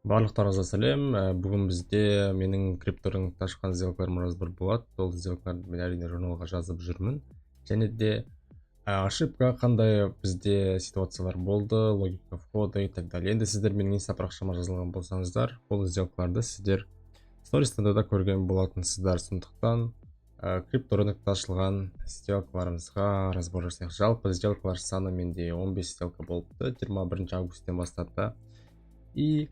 Барлықтарыңызға сәлем. Бүгін бізде менің крипторынокта ашқан сделкаларым разбор болады. Ол сделкаларды мен, әрине, журналға жазып жүрмін. Және де ошибка, қандай бізде ситуациялар болды, логика входа и так далее. Енді сіздер менің инста парақшама жазылған болсаңыздар, бұл сделкаларды сіздер стористарда да көрген болатынсыздар. Сондықтан крипторынокта ашылған сделкаларымызға разбор жасайық. Жалпы сделкалар саны менде 15 сделка болыпты 21 августтен бастап та. И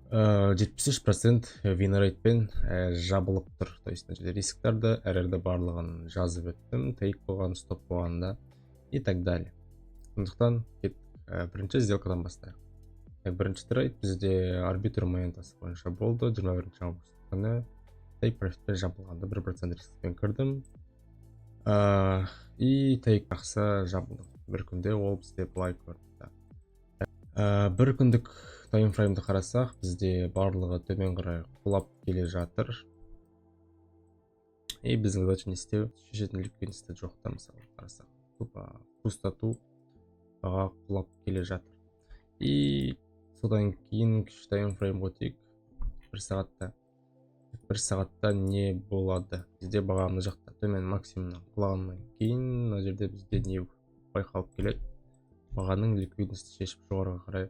73% винрейтпен жабылып тұр. То есть мына жерде рисктарды, RR-ді, барлығын жазып өттім, тейк болған, стоп болған да и так далее. Сондықтан кеттік, бірінші сделкадан бастайық. Так, бірінші трейд бізде Арбитрум монетасы бойынша болды 21 август күні, тейк профитпен жабылғанда, 1% рискпен кірдім и тейк жақсы жабылды. Бір күнде ол бізде былай көрінді. Бір күндік таймфреймді қарасақ, бізде барлығы төмен қарай құлап келе жатыр. И біздің задача не істеу? Шешетін ликвидностьті жоқ та. Мысалы, қарасақ, тупо пустоту, баға құлап келе жатыр. И содан кейін кіші таймфреймге өтейік, бір сағатта. Бір сағатта не болады? Бізде баға мына жақта төмен максимумнан құлағаннан кейін мына жерде бізде не байқалып келеді? Бағаның ликвидностьті шешіп, жоғарыға қарай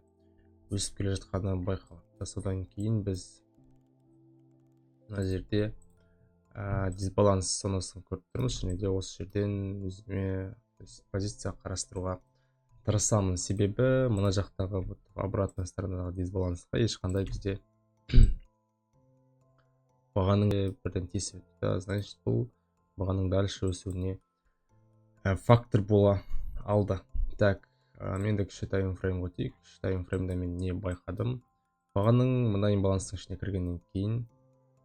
өсіп келе жатқаны байқалады. Содан кейін біз мына жерде дисбаланс зонасын көріп тұрмыз және де осы жерден өзіме, то есть, позиция қарастыруға тырысамын, себебі мына жақтағы, вот, обратная сторонадағы дисбалансқа ешқандай бізде бағаның бірден тесіп өтті. Значит, бұл бағаның дальше өсуіне фактор бола алды. Так, мен де кіші таймфреймге өтейік. Кіші таймфреймде мен не байқадым? Бағаның мына имбаланстың ішіне кіргеннен кейін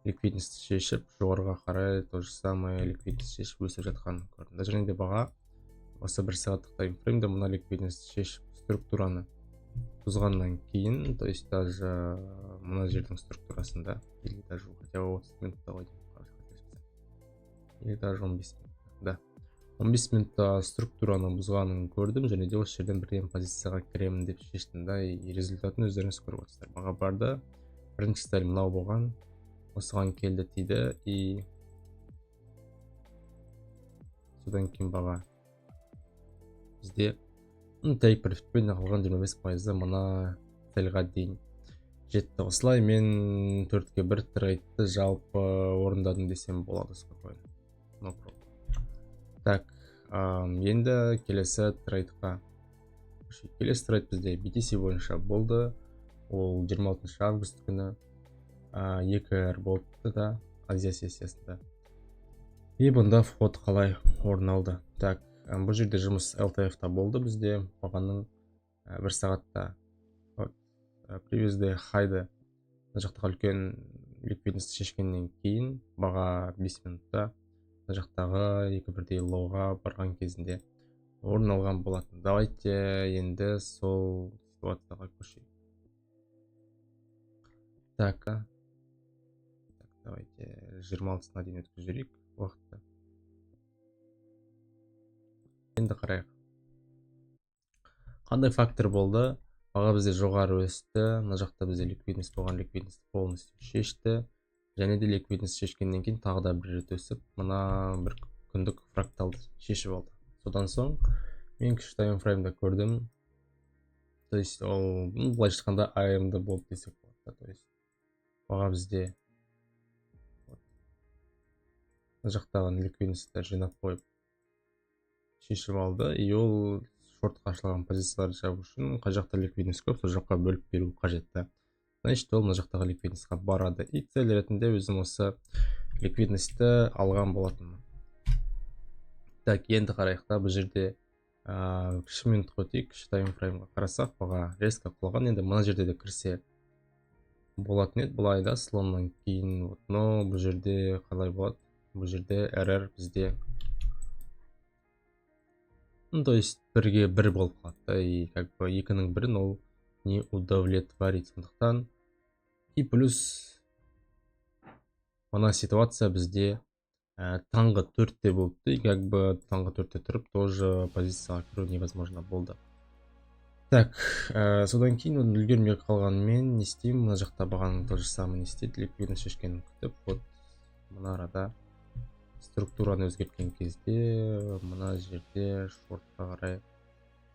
ликвидностьті шешіп, жоғарыға қарай то же самое ликвидность шешіп өсіп жатқанын көрдім. Және де баға осы бір сағаттық таймфреймде мына ликвидностьті шешіп, структураны бұзғаннан кейін, то есть даже мына жердің структурасында, или даже хотя бы 30 минутта ғой деймін, қателеспесем, или даже 15 минутта да, 15 минутта структураны бұзғанын көрдім және де осы жерден бірден позицияға кіремін деп шештім да. И результатын өздеріңіз көріп отырсыздар. Баға барды, бірінші цель мынау болған, осыған келді, тиді. И содан кейін баға бізде тейк профитпен қалған 25 пайызы мына цельға дейін жетті. Осылай мен 4-ке 1 трейдті жалпы орындадым десем болады спокойно, no problem. Так, енді келесі трейдқа. Келесі трейд бізде BTC бойынша болды. Ол 26 август күні, 2 R болыпты да Азия сессиясында. И бұнда вход қалай орын алды? Так, бұл жерде жұмыс LTF та болды. Бізде бағаның бір сағатта, вот, previous day хайды, мына жақтағы үлкен ликвидность шешкеннен кейін баға 5 минутта мына жақтағы екі бірдей лоуға барған кезінде орын алған болатын. Давайте енді сол ситуацияға көшейік. Так, так, давайте 26-сына дейін өткізіп жіберейік уақытты. Енді қарайық, қандай фактор болды. Баға бізде жоғары өсті, мына жақта бізде ликвидность болған, ликвидность полностью шешті және де ликвидность шешкеннен кейін тағы да бір рет өсіп, мына бір күндік фракталды шешіп алды. Содан соң мен кіші таймфреймда көрдім, то есть ол, ну, былайша айтқанда, АМД болды десек болады да. То есть баға бізде, вот, мына жақтағы ликвидностьті жинап қойып, шешіп алды. И ол шортқа ашылған позицияларды жабу үшін қай жақта ликвидность көп, сол жаққа бөліп беру қажет та. Значит, ол мына жақтағы ликвидностьқа барады. И цель ретінде өзім осы ликвидностьті алған болатынмын. Так, енді қарайық та, бұл жерде кіші минутқа өтейік. Кіші таймфреймға қарасақ, баға резко құлаған. Енді мына жерде де кірсе болатын еді былай да, сломнан кейін, вот. Но бұл жерде қалай болады? Бұл жерде RR бізде, ну, то есть 1-ге 1 болып қалады да, и как бы екінің бірін ол не удовлетворит. Сондықтан и плюс мына ситуация бізде таңғы 4-те болды, и как бы таңғы 4-те тұрып тоже позицияға кіру невозможно болды. Так, содан кейін оны үлгермей қалғанымен не істеймін? Мына жақта бағаның то же самое не істейді, ликвидность шешкенін күтіп, вот мына арада структураны өзгерткен кезде мына жерде шортқа қарай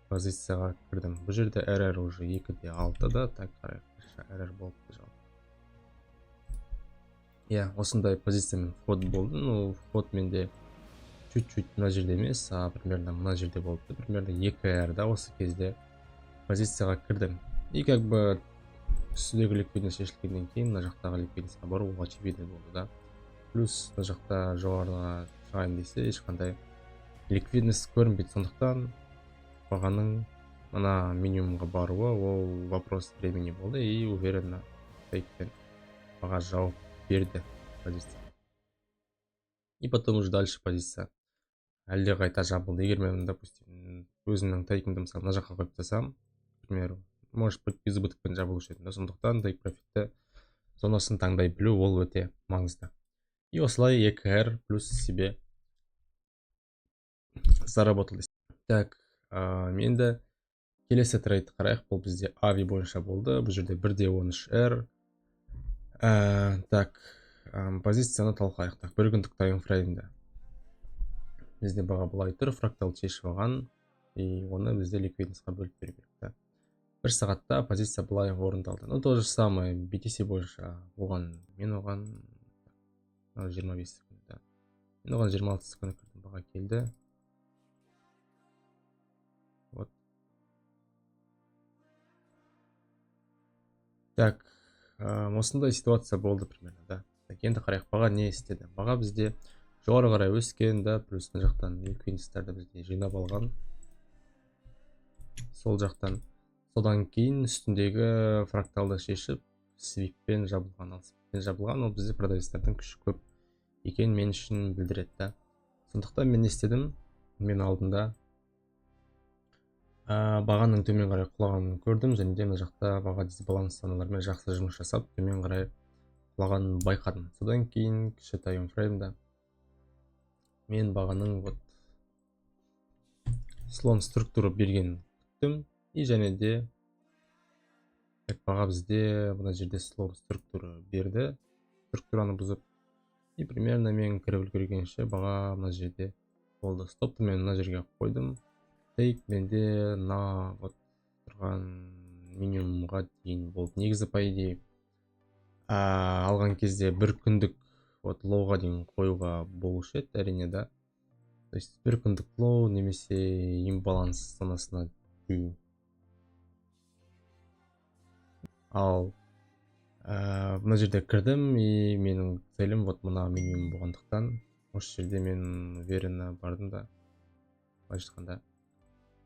позицияға кірдім. Бұл жерде RR уже 2,6 да. Так, қарайық, қанша RR болыпты жалпы. Иә, осындай позициямен вход болды. Ну, вход менде чуть-чуть мына жерде емес, а примерно мына жерде болыпты. Примерно 2 R да, осы кезде позицияға кірдім. И как бы үстідегі ликвидность шешілгеннен кейін мына жақтағы ликвидностьқа бару ол очевидно болды да. Плюс мына жақта жоғарыға шығайын десе, ешқандай ликвидность көрінбейді. Сондықтан бағаның мына минимумға баруы ол вопрос времени болды, и уверенно тейкпен баға жауып берді позиция. И потом уже дальше позиция әлде қайта жабылды. Егер мен, допустим, өзімнің тейкімді, мысалы, мына жаққа қойып тастасам, к примеру, может быть, избытокпен жабылушы едім да. Сондықтан тейк профитті зонасын таңдай білу ол өте маңызды. И осылай 2 R плюс себе заработал. Так, енді келесі трейд қарайық. Бұл бізде ави бойынша болды. Бұл жерде 1,13 R. Так, позицияны талқылайық. Так, бір күндік таймфреймде бізде баға былай тұр, фрактал шешіп алған, и оны бізде ликвидностьқа бөліп беру керек та. Бір сағатта позиция былай орындалды. Ну, то же самое BTC бойынша оған мен оған 25 күні да, мен оған 26 күні кірдім. Баға келді, вот так, осындай ситуация болды примерно да. Так, енді қарайық, баға не істеді. Баға бізде жоғары қарай өскен да, плюс мына жақтан ликвидностьтарды бізде жинап алған сол жақтан. Содан кейін үстіндегі фракталды шешіп, свиппен жабылған. Ал свиппен жабылған ол бізде продавецтардың күші көп екенін мен үшін білдіреді да. Сондықтан мен не істедім? Мен алдында бағаның төмен қарай құлағанын көрдім және де мына жақта баға дисбаланс зоналармен жақсы жұмыс жасап, төмен қарай құлағанын байқадым. Содан кейін кіші таймфреймда мен бағаның вот слом структура бергенін күттім. И және де, так, баға бізде мына жерде слом структура берді, структураны бұзып, и примерно мен кіріп үлгергенше баға мына жерде болды. Стопты мен мына жерге қойдым. Тейк менде на вот тұрған минимумға дейін болды. Негізі, по идее, алған кезде бір күндік вот лоуға дейін қоюға болушы еді, әрине да. То есть бір күндік лоу немесе имбаланс зонасына дейін. Ал мына жерде кірдім, и менің целім вот мына минимум болғандықтан, осы жерде мен уверенно бардым да, былайша айтқанда,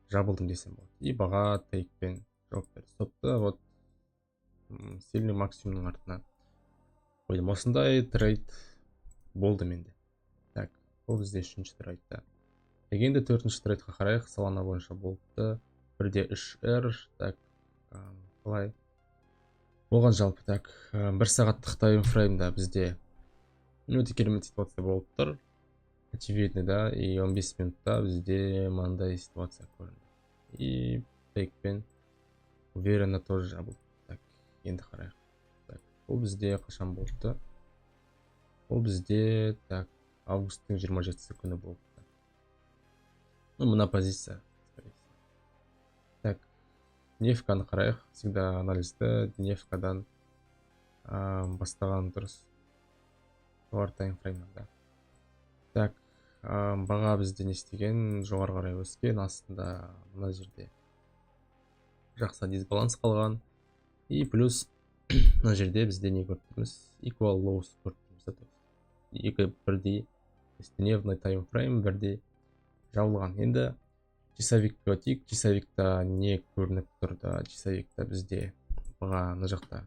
жабылдым десем болады. И баға тейкпен жауап берді. Стопты вот сильный максимумның артына қойдым. Осындай трейд болды менде. Так, бұл бізде үшінші трейд та. Енді төртінші трейдқа қарайық. Солана бойынша болыпты, 1,3 R. Так, қалай болған жалпы? Так, бір сағаттық таймфреймда бізде өте керемет ситуация болып тұр, очевидно да. И 15 минутта бізде мынандай ситуация көрінді, и тейкпен уверенно тоже жабылды. Так, енді қарайық. Так, бұл бізде қашан болыпты? Бұл бізде, так, августтың 27 күні болыпты. Ну, мына позиция, скорее всего. Так, дневканы қарайық. Всегда анализді дневкадан бастаған дұрыс, жоғары таймфреймнан да. Так, баға бізде не істеген? Жоғары қарай өскен, астында мына жерде жақсы дисбаланс қалған, и плюс мына жерде бізде не көріп тұрмыз? Equal lows көріп тұрмыз да, то есть екі бірдей, то есть дневной таймфрейм бірдей жабылған. Енді часовикке өтейік. Часовикта не көрініп тұр да? Часовикта бізде баға мына жақта,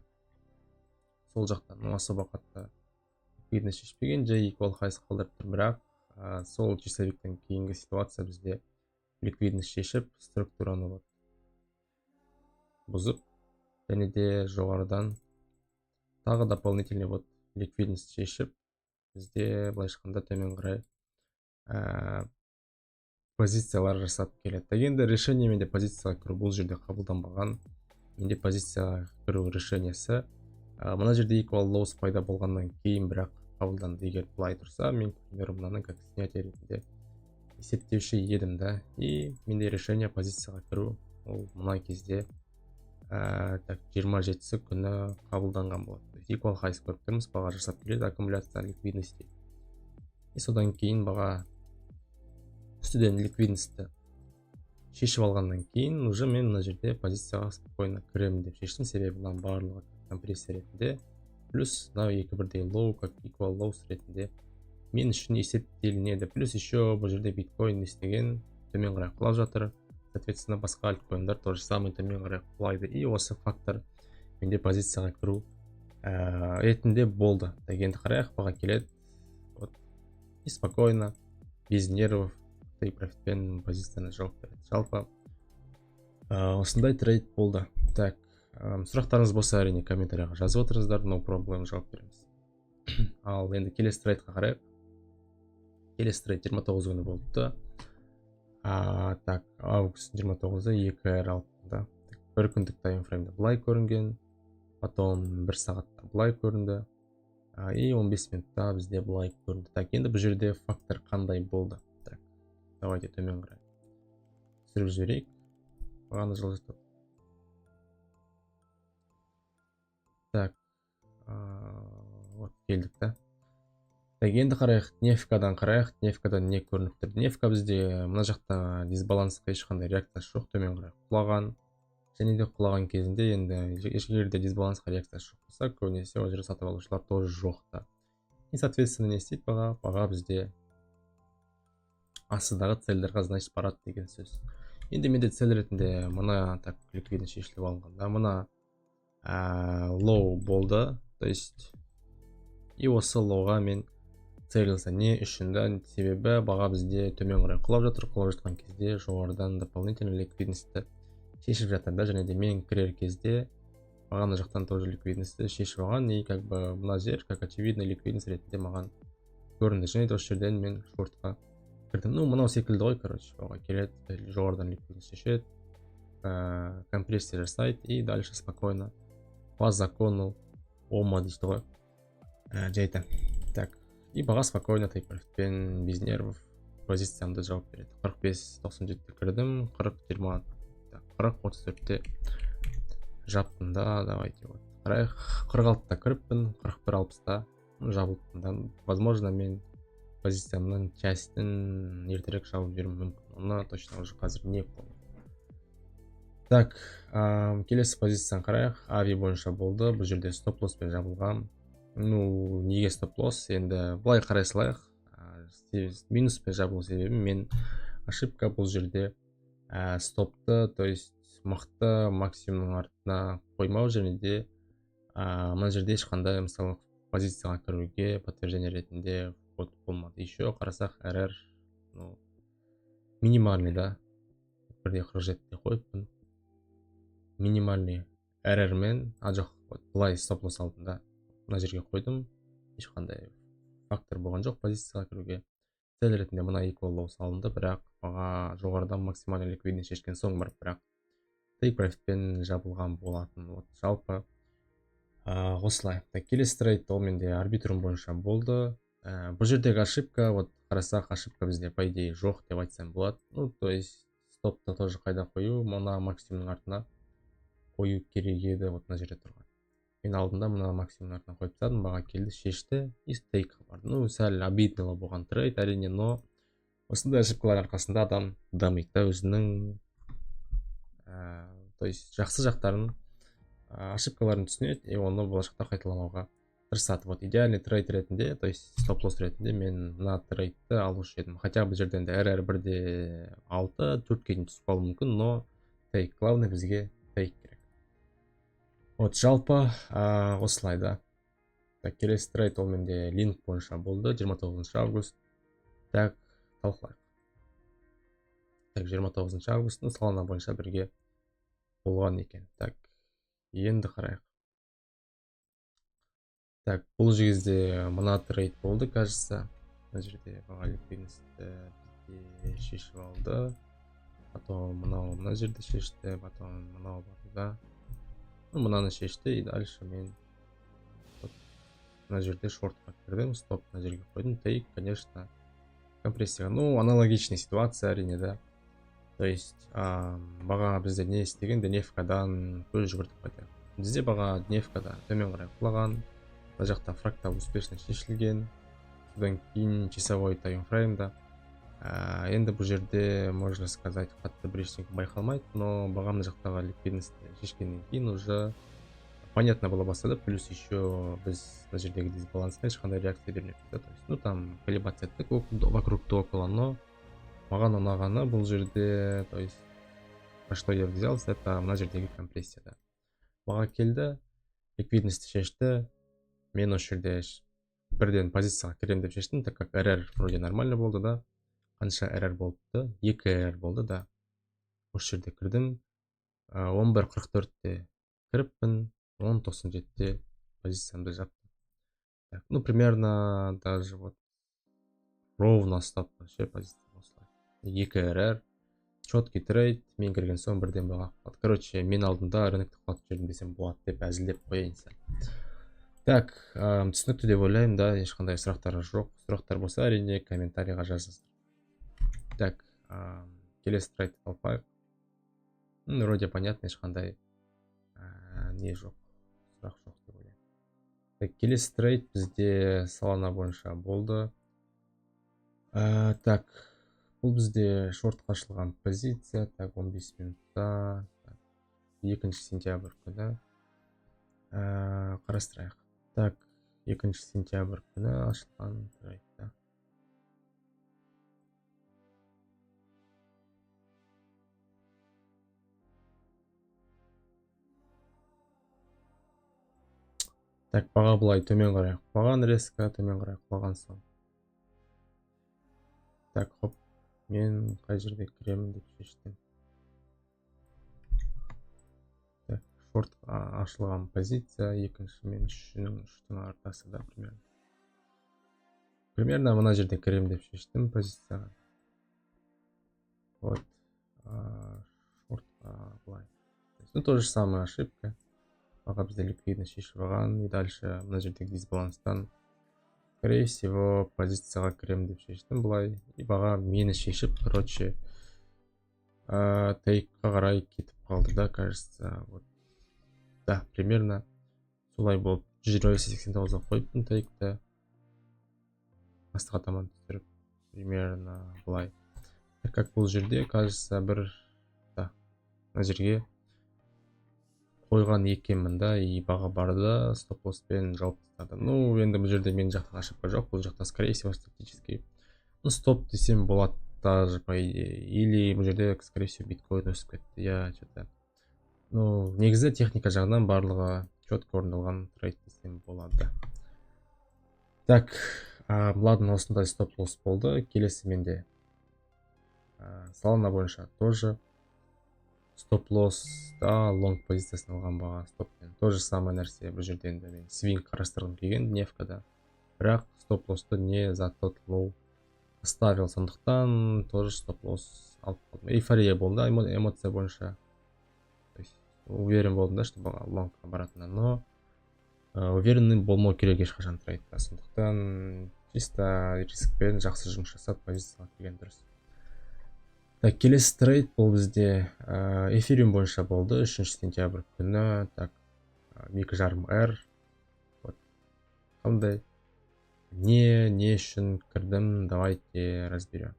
сол жақта, ну, особо қатты видно шешпеген, жай equal highs қалдырып тұр. Бірақ сол часовиктен кейінгі ситуация бізде ликвидность шешіп, структураны вот бұзып, және де жоғарыдан тағы дополнительный вот ликвидность шешіп, бізде, былайша айтқанда, төмен қарай Позициялар жасап келеді. Енді решение менде позицияға кіру бұл жерде қабылданбаған. Менде позицияға кіру решениесі мына жерде equal lows пайда болғаннан кейін бірақ қабылданды. Егер былай тұрса, мен, к примеру, мынаны как снятие ретінде есептеуші едім да. И менде решение позицияға кіру ол мына кезде так, 27-сі күні қабылданған болады. Equal highs көріп тұрмыз, баға жасап келеді аккумуляция ликвидности. И содан кейін баға үстіден ликвидностьті шешіп алғаннан кейін уже мен мына жерде позицияға спокойно кіремін деп шештім, себебі мынаның барлығы компрессия ретінде, плюс мынау екі бірдей low как equal lows ретінде мен үшін есептелінеді. Плюс еще бұл жерде биткоин не істеген? Төмен қарай құлап жатыр, соответственно, басқа альткоиндар то же самое төмен қарай құлайды. И осы фактор менде позицияға кіру ретінде болды. Так, енді қарайық, баға келеді, вот, и спокойно, без нервов, тейк профитпен позицияны жауып береді. Жалпы осындай трейд болды. Так, сұрақтарыңыз болса, әрине, комментарийға жазып отырыңыздар, no problem, жауап береміз. Ал енді келесі трейдқа қарайық. Келесі трейд 29 күні болыпты. Так, август 29-ы, 2 R алыпты да. Бір күндік таймфреймде былай көрінген, потом бір сағатта былай көрінді и 15 минутта бізде былай көрінді. Так, енді бұл жерде фактор қандай болды? Так, давайте төмен қарай түсіріп жіберейік, бағаны жылжытып. Так, вот келдік та. Так, енді қарайық, дневкадан қарайық, дневкадан не көрініп тұр? Дневка бізде мына жақта дисбалансқа ешқандай реакциясы жоқ, төмен қарай құлаған. Және де құлаған кезінде енді егер де дисбалансқа реакциясы жоқ болса, көбінесе ол жерде сатып алушылар тоже жоқ та. И, соответственно, не істейді баға? Баға бізде астыдағы цельдерға, значит, барады деген сөз. Енді менде цель ретінде мына, так, ликвидность шешіліп алынғанда мына low болды, то есть, и осы лоуға мен целился. Не үшін да? Себебі баға бізде төмен қарай құлап жатыр, құлап жатқан кезде жоғарыдан дополнительно ликвидностьті шешіп жатыр да. Және де мен кірер кезде баға мына жақтан тоже ликвидностьті шешіп алған, и как бы мына жер как очевидно ликвидность ретінде маған көрінді. Және де осы жерден мен шортқа кірдім. Ну, мынау секілді ғой, короче, баға келеді, жоғарыдан ликвидность шешеді, компрессия жасайды и дальше спокойно по закону Ома дейді ғой, жай. Так, и баға спокойно тейк профитпен, без нервов позициямды жауап береді. 45,97-те кірдім, 40,20, 40,34-те жаптым да. Давайте, вот, қарайық, 46-та кіріппін, 41,60-та жабылыппын да. Возможно, мен позициямның частін ертерек жауып жіберуім мүмкін, оны точно уже қазір не помню. Так, келесі позицияны қарайық. Ави бойынша болды, бұл жерде стоп лосспен жабылған. Ну, неге стоп лосс? Енді былай қарай салайық, минуспен жабылу себебі мен ошибка бұл жерде стопты, то есть, мықты максимумның артына қоймау және де мына жерде ешқандай, мысалы, позицияға кіруге подтверждение ретінде вход болмады. Еще қарасақ, RR, ну, минимальный да, 1,47-те қойыппын, минимальный RR мен. А, жоқ, былай стоп лосс алдым да, мына жерге қойдым, ешқандай фактор болған жоқ позицияға кіруге. Цель ретінде мына equal low салынды, бірақ баға жоғарыдан максимальный ликвидность шешкен соң барып, бірақ тейк профитпен жабылған болатын. Вот, жалпы осылай. Так, келесі трейд ол менде Арбитрум бойынша болды. Бұл жердегі ошибка, вот, қарасақ, ошибка бізде, по идее, жоқ деп айтсам болады. Ну, то есть, стопты тоже қайда қою? Мына максимумның артына қою керек еді, вот мына жерде тұрған. Мен алдында мына максимумның артына қойып тастадым, баға келді, шешті и тейкқа барды. Ну, сәл обидно болған трейд, әрине, но осындай ошибкалар арқасында адам дамиды да, өзінің то есть, жақсы жақтарын, ошибкаларын түсінеді и оны болашақта қайталамауға тырысады. Вот, идеальный трейд ретінде, то есть, стоп лосс ретінде мен мына трейдті алушы едім, хотя бұл жерде енді RR 1,6, 4-ке дейін түсіп қалуы мүмкін, но тейк главный, бізге тейк керек. Вот, жалпы осылай да. Так, келесі трейд ол менде Линк бойынша болды, 29 август. Так, талқылайық. Так, 29 августтың Солана бойынша бірге болған екен. Так, енді қарайық. Так, бұл кезде мына трейд болды, кажется, мына жерде баға ликвидностьті жерде шешіп алды, потом мынау мына жерде шешті, потом мынау барды да, ну, мынаны шешті. И дальше мен вот мына жерде шортқа кірдім, стоп мына жерге қойдым, тейк, конечно, компрессияға. Ну, аналогичный ситуация, әрине, да. То есть баға бізде не істеген? Дневкадан көз жүгіртіп қайтайық. Бізде баға дневкада төмен қарай құлаған, мына жақта фрактал успешно шешілген, содан кейін часовой таймфреймда енді бұл жерде, можно сказать, қатты бір ештеңе байқалмайды, но баға мына жақтағы ликвидностьті шешкеннен кейін уже понятно бола бастады. Плюс еще біз мына жердегі дисбалансқа ешқандай реакция бермеппіз, да. То есть, ну, там колебаться еттік вокруг да около, но маған ұнағаны бұл жерде, то есть на что я взялся, это мына жердегі компрессия, да. Баға келді, ликвидностьті шешті, мен осы жерде бірден позицияға кіремін деп шештім, так как RR вроде нормально болды, да. Қанша RR болыпты? 2 RR болды, да. Осы жерде кірдім, 11.44-те кіріппін, 10.97-те позициямды жаптым. Так, ну, примерно даже вот ровно ұстаппын ше позиция осылай. 2 RR, четкий трейд. Мен кірген соң бірден баға құлады. Короче, мен алдында рынокты құлатып жібердім десем болады деп әзілдеп қояйын сәл. Так, түсінікті деп ойлаймын, да, ешқандай сұрақтар жоқ. Сұрақтар болса, әрине, комментарийға жазыңыздар. Так, келесі трейдті талқылайық. Вроде понятно, ешқандай не жоқ, сұрақ жоқ деп ойлаймын. Так, келесі трейд бізде Солана бойынша болды. Так, бұл бізде шортқа ашылған позиция. Так, 15 минутта, так, 2 сентябрь күні қарастырайық. Так, 2 сентябрь күні ашылған трейд, да. Так, баға былай төмен қарай құлаған, резко төмен қарай құлаған соң. Так, хоп, мен қай жерде кіремін деп шештім. Так, шорт ашылған позиция, екінші мен үштің ортасы, да, примерно. Примерно мына жерде кіремін деп шештім позицияға. Вот, шортқа былай. Ну, то же самое ошибка. Баға бізде ликвидность шешіп алған, и дальше мына жердегі дисбаланстан, скорее всего, позицияға кіремін деп шештім былай. И баға мені шешіп, короче, тейкқа қарай кетіп қалды, да, кажется. Вот, да, примерно солай болып, 125,89-ға қойыппын тейкті, астыға таман түсіріп, примерно былай. Так как бұл жерде, кажется, бір, да, мына жерге қойған екенмін, да, и баға барды, стоп лосспен жауып тастады. Ну, енді бұл жерде менің жақта ошибка жоқ, бұл жақта, скорее всего, статический, ну, стоп десем болады даже, по идее. Или бұл жерде, скорее всего, биткоин өсіп кетті, я что-то, ну, негізі техника жағынан барлығы четко орындалған трейд десем болады. Так, ладно, осындай стоп лосс болды. Келесі менде Солана бойынша тоже стоп лосста лонг позициясын алған баға стоппен. То же самое нәрсе, бұл жерде енді мен свинг қарастырғым келген дневкада, бірақ стоп лоссты не за тот лоу ставил, сондықтан тоже стоп лосс алып қалдым. Эйфория болды, эмоция бойынша, то есть уверен болдым, да, что баға лонгқа баратынына, но уверенный болмау керек ешқашан трейдта, сондықтан чисто рискпен жақсы жұмыс жасап позицияға кірген дұрыс. Так, келесі трейд бұл бізде эфириум бойынша болды, 3 сентябрь күні. Так, 2,5 R. Вот. Қандай? Не үшін кірдім, давайте разберем.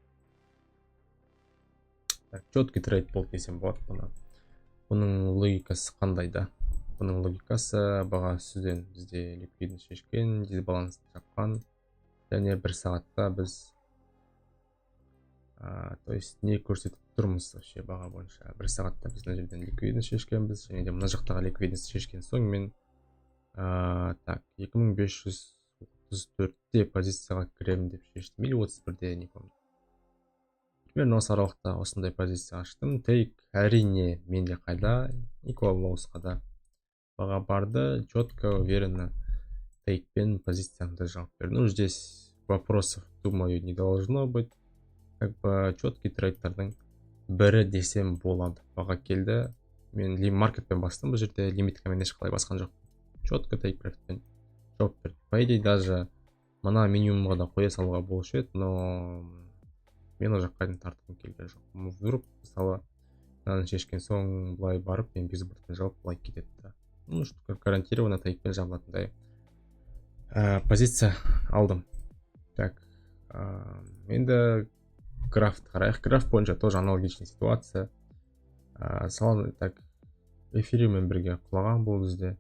Так, четкий трейд болды десем болады бұны. Бұның логикасы қандай, да? Бұның логикасы: баға үстіден бізде ликвидность шешкен, дисбаланс жапқан, және бір сағатта біз то есть не көрсетіп тұрмыз вообще баға бойынша? Бір сағатта біз мына жерден ликвидность шешкенбіз, және де мына жақтағы ликвидность шешкен соң мен так, 2534-те позицияға кіремін деп шештім, или 31-де, не помню. Примерно осы аралықта осындай позиция аштым. Тейк, әрине, менде қайда? Equal lows-қа, да. Баға барды, четко, уверенно тейкпен позициямды жауып бердім. Ну, здесь вопросов, думаю, не должно быть. Как бы четкий трейдтардың бірі десем болады. Баға келді, мен маркетпен бастым, бұл жерде лимиткамен ешқалай басқан жоқпын, четко тейк профитпен жауап берді. По идее, даже мына минимумға да қоя салуға болушы еді, но мен ол жаққа дейін тартқым келген жоқ. Вдруг, мысалы, мынаны шешкен соң былай барып, мен безубытпен жауып, былай кетеді да. Ну, гарантированно тейкпен жабылатындай позиция алдым. Так, енді графты қарайық. Граф бойынша тоже аналогичный ситуация. Так, эфириуммен бірге құлаған бұл бізде.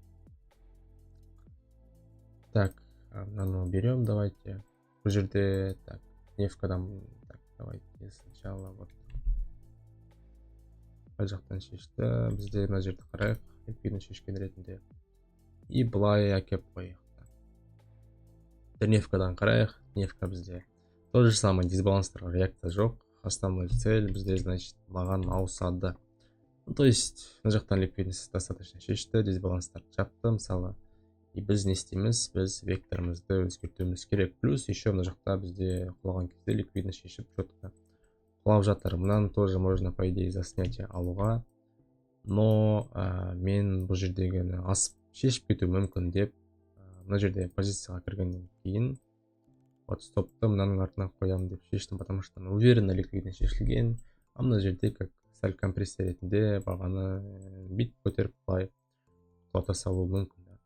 Так, мынаны берем, давайте. Бұл жерде, так, дневкадан. Так, давайте сначала вот қай жақтан шешті бізде? Мына жерді қарайық, ликвидность шешкен ретінде, и былай әкеп қояйық. Дневкадан қарайық. Дневка бізде то же самое, дисбаланстарға реакция жоқ. Основной цель бізде, значит, маған ауысады. Ну, то есть мына жақтан ликвидность достаточно шешті, дисбаланстарды жапты, мысалы. И біз не істейміз? Біз векторымызды өзгертуіміз керек. Плюс еще мына жақта бізде құлаған кезде ликвидность шешіп, четко құлап жатыр. Мынаны тоже можно, по идее, за снятие алуға, но мен бұл жердегіні асып шешіп кетуі мүмкін деп, мына жерде позицияға кіргеннен кейін, вот, стопты мынаның артына қоямын деп шештім, потому что уверенно ликвидность шешілген. А мына жерде как сәл компрессия ретінде бағаны бүйтіп көтеріп, былай құлата салуы мүмкін да.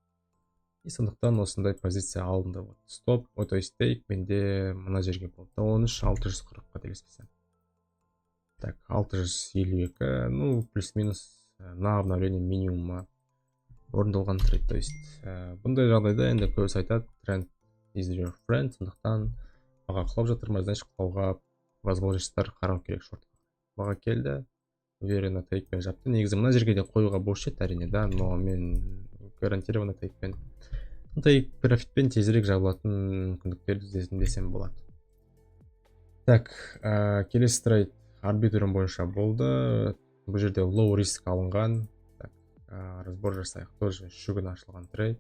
И сондықтан осындай позиция алдым да. Вот стоп, то есть тейк менде мына жерге болды, 13 640, қателеспесем. Так, 652, ну, плюс минус на обновление минимума орындалған трейд. То есть бұндай жағдайда енді көбісі айтады: «Тренд is your friend». Сондықтан баға құлап жатыр ма, значит, құлауға возможностьтар қарау керек шортқа. Баға келді, уверенно тейкпен жапты. Негізі мына жерге де қоюға болушы еді, әрине, да, но мен гарантированно тейкпен, тейк профитпен тезірек жабылатын мүмкіндіктер іздедім десем болады. Так, келесі трейд арбитрум бойынша болды. Бұл жерде лоу риск алынған. Так, разбор жасайық. Тоже бүгін ашылған трейд,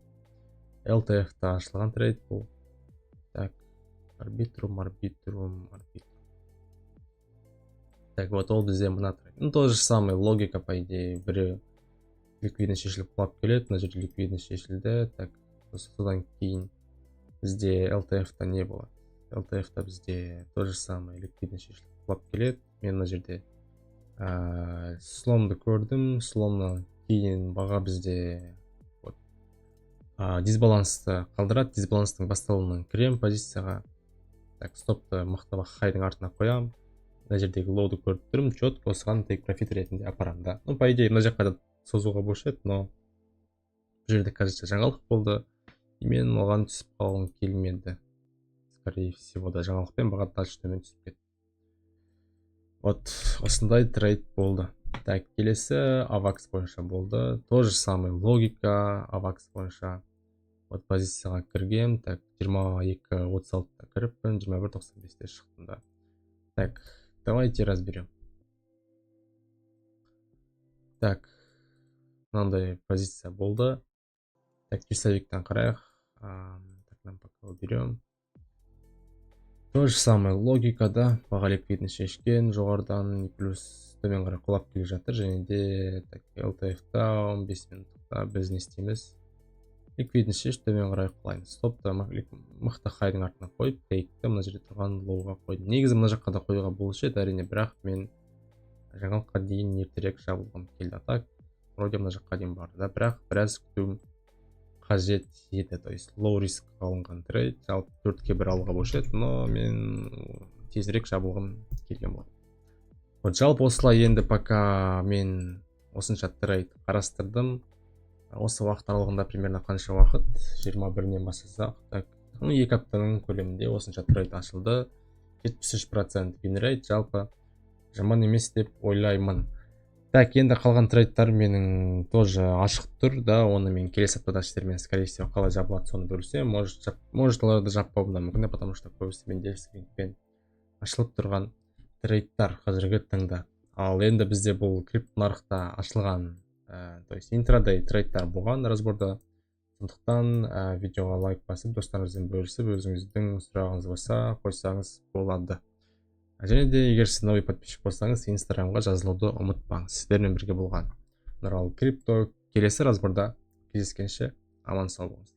LTF та ашылған трейд бұл. Так, арбитрум, арбитрум, арбитрум. Так, вот ол бізде мына трейд. Ну, то же самое логика, по идее, бірі ликвидность шешіліп, құлап келеді. Мына жерде ликвидность шешілді. Так, содан кейін бізде LTF та не болады? LTF та бізде то же самое, ликвидность шешіліп, құлап келеді. Мен мына жерде сломды көрдім. Сломнан кейін баға бізде вот дисбалансты қалдырады. Дисбаланстың басталуынан кіремін позицияға. Так, стопты мықты хайдың артына қоямын. Мына жердегі лоуды көріп тұрмын, четко осыған тейк профит ретінде апарамын да. Ну, по идее, мына жаққа да созуға болушы еді, но бұл жерде, кажется, жаңалық болды, и мен оған түсіп қалғым келмеді. Скорее всего да, жаңалықпен баға дальше төмен түсіп кетті. Вот осындай трейд болды. Так, келесі авакс бойынша болды. То же самое логика авакс бойынша. Вот позицияға кіргем. Так, 22.36-да кіріппін, 21.95-те шықтым да. Так, давайте разберем. Так, мынандай позиция болды. Так, часовиктан қарайық. Так, нам пока уберем. То же самое логика да, баға ликвидность шешкен жоғарыдан, плюс төмен қарай құлап келе жатыр. Және де, так, LTF та 15 минуттықта біз не істейміз? Ликвидность шешіп, төмен қарай құлаймыз. Стопты мықты хайдың артына қойып, тейкті мына жерде тұрған лоуға қойдым. Негізі мына жаққа да қоюға болушы еді, әрине, бірақ мен жаңалыққа дейін ертерек жабылғым келді. А так вроде мына жаққа дейін барды да, бірақ біраз күтуім қажет еді. То есть лоу риск алынған трейд, жалпы 4-ке 1 алуға болушы еді, но мен тезірек жабылғым келген болды. Вот, жалпы осылай. Енді пока мен осынша трейд қарастырдым. Осы уақыт аралығында примерно қанша уақыт? 21-інен бастасақ, так, ну, 2 аптаның көлемінде осынша трейд ашылды. 73% винрейт, жалпы жаман емес деп ойлаймын. Так, енді қалған трейдтар менің тоже ашық тұр да. Оны мен келесі аптада сіздермен, скорее всего, қалай жабылады, соны бөлісемін. Может, оларды жаппауым да мүмкін, потому что көбісі менде свингпен ашылып тұрған трейдтар қазіргі таңда. Ал енді бізде бұл крипто нарықта ашылған, то есть интрадей трейдтар болған разборда. Сондықтан видеоға лайк басып, достарыңызбен бөлісіп, өзіңіздің сұрағыңыз болса, қойсаңыз болады. Және де егер сіз новый подписчик болсаңыз, Инстаграмға жазылуды ұмытпаңыз. Сіздермен бірге болған Нұрал Крипто. Келесі разборда кездескенше, аман сау болыңыздар.